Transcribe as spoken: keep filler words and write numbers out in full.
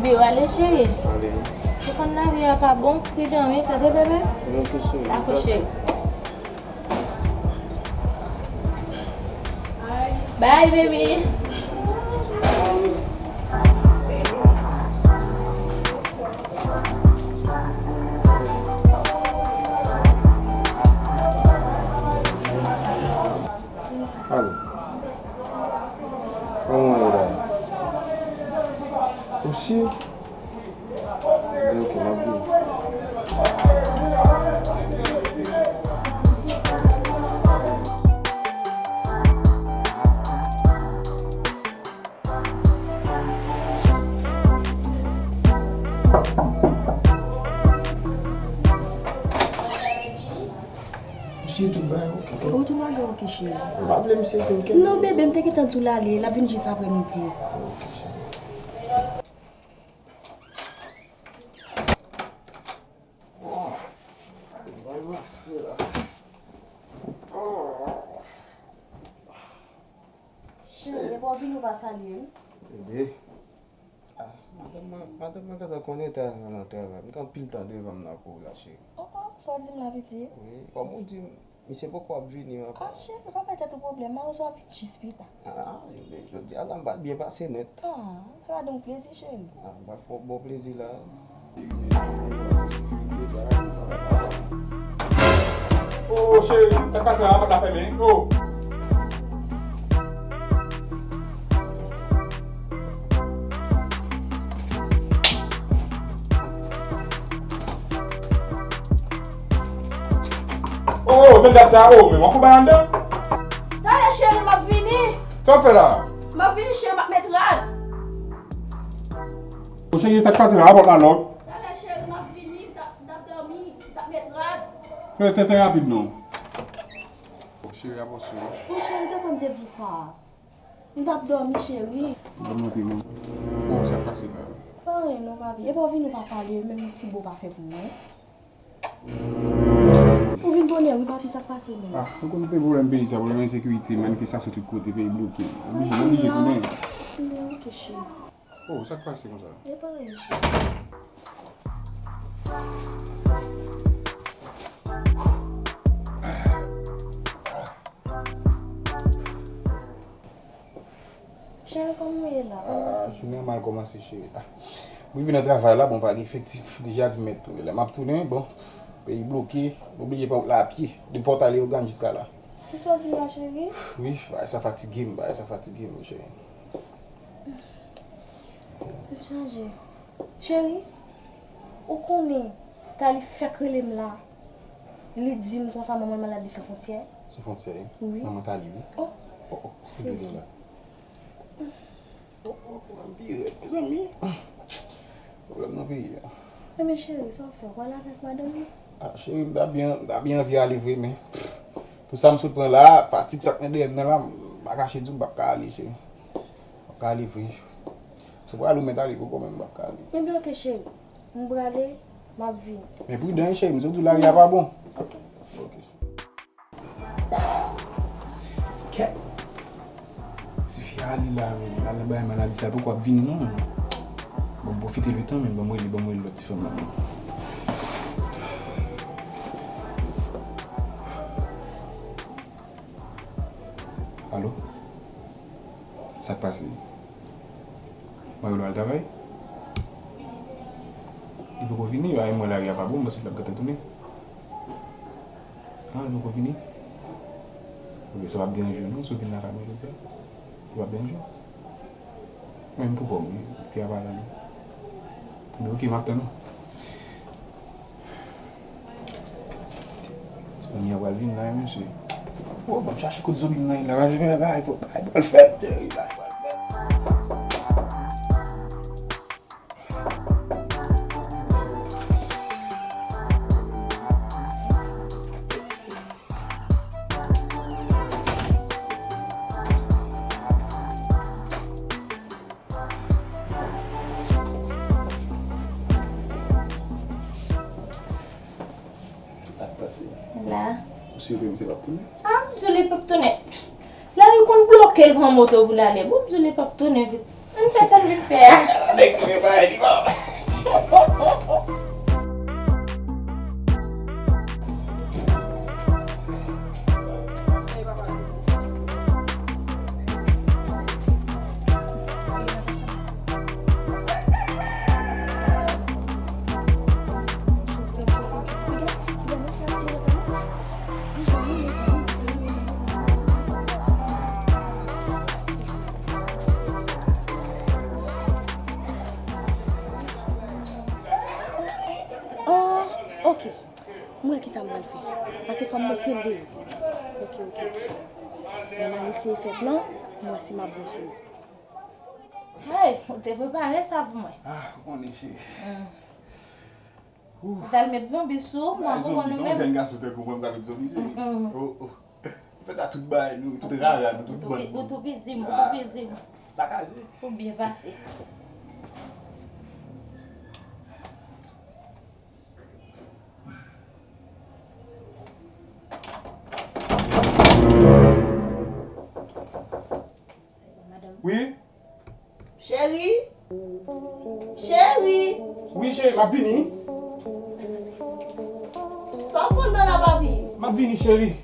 Bebe, w ale, cheri. Ale. Ou konn lari a pa bon, pridan, wi, tande, bebe? Dakò, cheri. Bye, baby. Alo. Kòman w ye la? Ou si? Ebyen, oke, m ap vini. Misye tout bagay oke. Ou tout bagay oke, cheri. M pa vle misye vin kenbe. Non, bebe, m te gentan di w l ale, l ap vin jis aprèmidi. Oke, cheri. Oh, al ranmase la. Oh. Cheri, epa w vini w pa salye m? Bebe. Ah, madanm mwen, madanm mwen gentan konnen ta nan travay. M gen anpil tan devan m nan kou la, cheri. Oh, oh, sa w di m la, pitit? Wi, kòm ou di m, misye poko ap vini ankò. Ah, cheri, pa bay tèt ou pwoblèm, m a resevwa vin jis pita. Ah, ebyen, jodi a la, m pral byen pase nèt. Ah, sa va donk plezi, cheri. Ah, m pral fè w bon plezi la. Oh, cheri, sa k pase la, pòt la fèmen, oh. Oh, oh, men gad sa, oh, men w ap fè bagay anndan? Talè, cheri, m ap vini. Sa w ap fè la? M ap vini, cheri, m ap met rad. Oh, cheri, sa k pase la? Rapòt la lòk. Talè, cheri, m ap vini, m t ap, m t ap dòmi, m t ap met rad. Fè, fè, fè rapid non. Oh, cheri, apòs ou. Oh, cheri, tankou m te di w sa. M t ap dòmi, cheri. Dòmi anpil, wi. Oh, sa k pase la? Pa anyen non, papi. Epa w vini w pa salye m, menm yon ti bo pa fè pou mwen. Ou vin bonè, wi, papi, sa k pase menm? Ah, ou konn pwoblèm peyi sa, pwoblèm ensekirite, manifestasyon tout kote, peyi bloke. Oblije, oblije tounen. Oke, cheri. Oh, sa k pase konsa? Epa anyen, cheri. Cheri, kòman w ye la? Kòman w pase? Ah, jounen an mal kòmanse, cheri. Ah. M rive nan travay la, bon, pa gen efektif, deja di m mèt tounen. Lè m ap tounen, bon, peyi bloke, m oblije pran wout la a pye, depi Pòtalè Ogàn jiska la. Kisa w di m la, cheri? Wi, bagay sa fatige m, bagay sa fatige m, cheri. Tèt chaje. Cheri, ou konnen, Tali fèk rele m la. Li di m konsa manman l malad li san fwontyè. San fwontyè, wi. Wi. Manman Tali, wi. Oh. Oh, oh, sezi. Oh, oh, oh, m pi rèd, mezanmi. Pwoblèm nan peyi a. Ebyen, cheri, sa w fè? W pale avèk madanm ou? Ah, cheri, m ta byen, m ta byen anvi ale vre, men pou sa m sot pran la, fatig sa k nan dèyè m nan la, m pa kache di w m p ap ka ale, cheri. M p ap ka ale vre. Si w pral ou mèt ale poko, men m p ap ka ale. Ebyen, oke, cheri. M prale, m ap vini. Men pridan, wi, cheri, m sot di w lari a pa bon. Oke. Oke, cheri. Kèt. Tifi a ale la, men l al nan bagay maladi sa, poko ap vini non, men. Bon, m pwofite letan, men ban m rele, ban m rele lòt ti fanm nan, men. Alo? Sa k pase? Mario al travay? Li poko vini, a, mwen lari a pa bon, m panse l ap gentan tounen. Ah, li poko vini? Oke, sa p ap deranje w non, si w vin lakay mwen jodi a? Sa p ap deranje w? Mwen menm pou kò m, wi. Pi apa la, non. Men oke, m ap tann ou. Ti manmi an pral vin la, wi, mesye. Oh, ban m chache kot zonbi m nan ye la. Bagay pral fèt, bagay pral fèt. Sa k pase? La. Ou si ke misye p ap tounen? Ah, m di w li p ap tounen. Lari konn bloke l pran moto pou l ale. Bon, m di w li p ap tounen vit. Ann Fè sa l vin fè a. Nèg ki gen bagay li pa. Oh, ok. M wè kisa m pral fè. Pase fò m mete l deyò. Ok, ok, ok. Mwen al eseye fè plan, m wè si m ap bon sou li. Hey, ou te prepare sa pou mwen. Ah, ou konnen, cheri. Mm. Ou t al met zonbi sou mwen, ou konnen menm. Jèn gason tankou mwen, m ka met zonbi, cheri. Mm, mm. Oh, oh. Ou fè ta tout bagay nou, tout rara nou, tout bann nou. Ou toupizi m, ou toupizi m. Sakaje. Ou byen pase. Wi? Cheri? Cheri? Wi, cheri, m ap vini. Sa w fè nan la, papi? M ap vini, cheri.